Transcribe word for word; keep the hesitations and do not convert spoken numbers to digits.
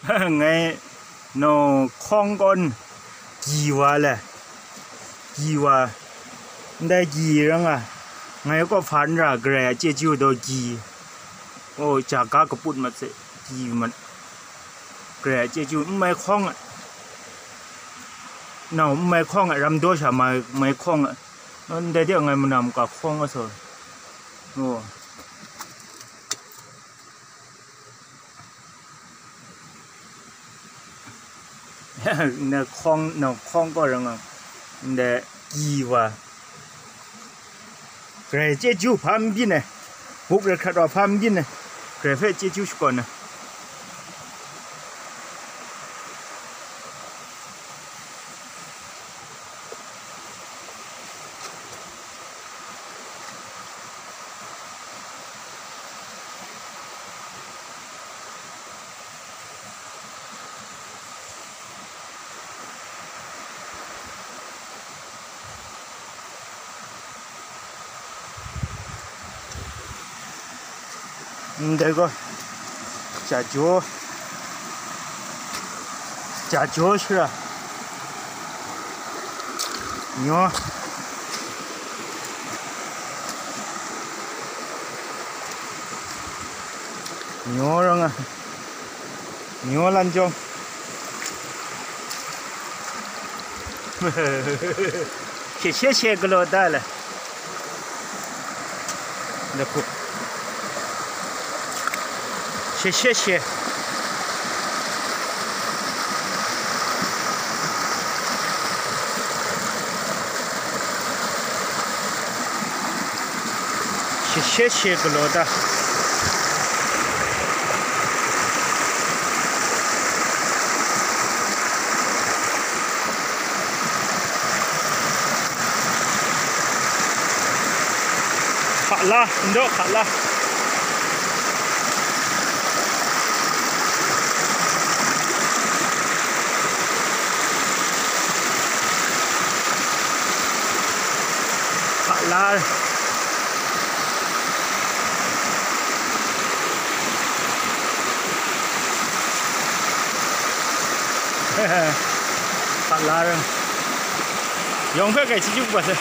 Ngai no hkawng kawn gyi wa le, gyi wa, ndai gyi rang a, ngai kaw hpa n ra, Karai a chyeju daw gyi. O, ja ga kaput mat se, gyi mat. Karai a chyeju, n mai hkawng a, nau n mai hkawng a, ram daw sha mai, mai hkawng a. Ndai de ngai manam ka hkawng a so. O. Na hkawng, na hkawng kaw rang a, ndai gyi wa. Karai chyeju hpa n byin ai, buk re hkrat wa hpa n byin ai, Karai hpe chyeju shakawn ai. Ndai gaw, ja jaw, ja jaw shara, nyaw, nyaw rang a. Nyaw lan jawng. She she she galaw da le. Lahku. She she she. She she she galaw da. Hka la, n daw hka la. Hka la. Hka la ring. Yawng hpe kai chyeju kaba sai.